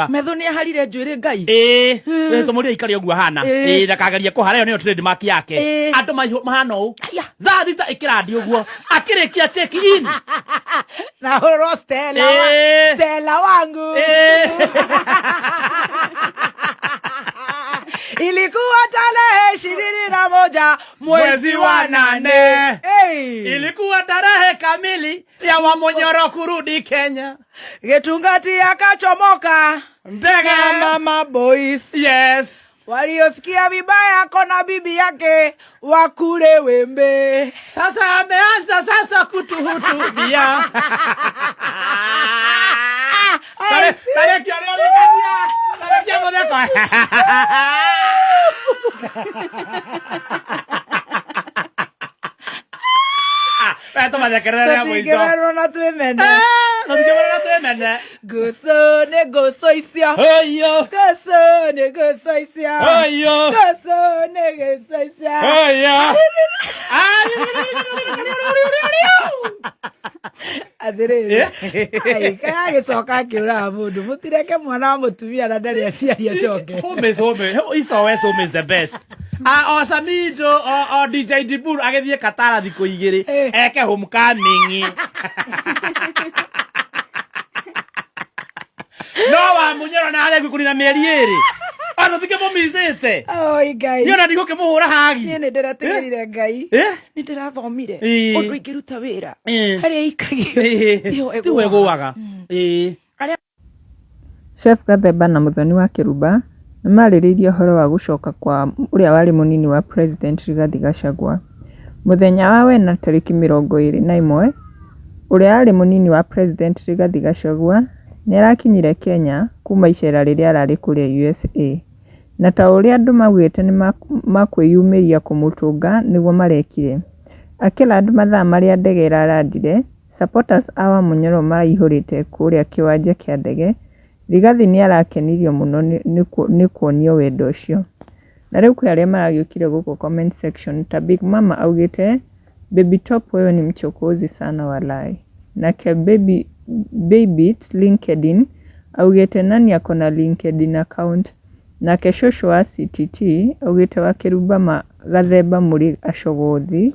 Metho nĩ aharire njuĩrĩ Ngai. Ĩĩ, tũmũrie aikare ũguo ahana. Ĩĩ. Ĩĩ, ndakagerie kũhara, ĩyo nĩyo trademark yake. Ĩĩ. Andũ mahana ũũ. Aya. Thaa 6 ĩkĩrandi ũguo akĩrĩkia check in. Na hũrwo Stella Ĩĩ. Stella wangu. Ĩĩ. Ilikuwa tarehe 21 mwezi wa 8. Hey. Ilikuwa tarehe kamili ya Wamunyoro kurudi Kenya. Gĩtungati akachomoka ndege na mama boys waliosikia vibaya kona bibi yake wakule wembe. Sasa ameanza sasa kutuhutubia. Tareki ũrĩa ũrĩkagia. Tarekia mũtheko. We tũmathekerere rĩa mũico. Tũtingĩmerwo na twĩmene. Tũtingĩmerwo na twĩmene. Ngũcũ nĩ ngũcũ icio. Hĩyo. Ngũcũ nĩ ngũcũ icio. Hĩyo. Ngũcũ nĩ ngũcũ icio. Hĩyo. Atĩrĩrĩ, agĩcoka akĩũraga mũndũ, mũtireke mwana wa mũtumia na ndarĩ aciari acoke. Home is home. East or West, home is the best. Ah, o Samido, o DJ Dibur agĩthiĩ Katara thikũ 2 eke homecoming. No wa Munyoro na arĩa kũnina mĩeri 2. Ona tũtikĩmũmicĩte. Oi Ngai. Niĩ ona ndigũkĩmũhũra hagi. Niĩ nĩ ndĩratigĩrire Ngai. Eh? Nĩ ndĩrathomire Ĩĩ. ũndũ ingĩruta wĩra Ĩĩ. harĩa ikagio tiho Tiwe ĩgũaga. Ĩĩ. Arĩa Chef Gathemba na Muthoni wa Kĩrumba nĩ maarĩrĩirie ũhoro wa gũcoka kwa ũrĩa warĩ mũnini wa President Rigathi Gachagua. Mũthenya wa wena tarĩki 21, ũrĩa warĩ mũnini wa President Rigathi Gachagua nĩ arakinyire Kenya kuma icera rĩrĩa ararĩ kũrĩa USA. Na ta ũrĩa andũ maugĩte nĩ makwĩyumĩria kũmũtũnga nĩguo marekire. Akĩland mathaa marĩa ndege ĩrarandire, supporters a Wamunyoro maraihũrĩte kũrĩa kĩwanja kĩa ndege, Rigathi nĩ arakenirio mũno nĩ kuonio wendo ũcio. Na rĩu kwĩ arĩa maragĩũkire gũkũ comment section ta Big Mama augĩte Baby Top wewe ni mchokozi sana walai. Nake Baby Babit LinkedIn augĩte nani ako na LinkedIn account. Nake cũcũ wa CTT augĩte wa Kĩrumba ma Gathemba mũrĩ acogothi.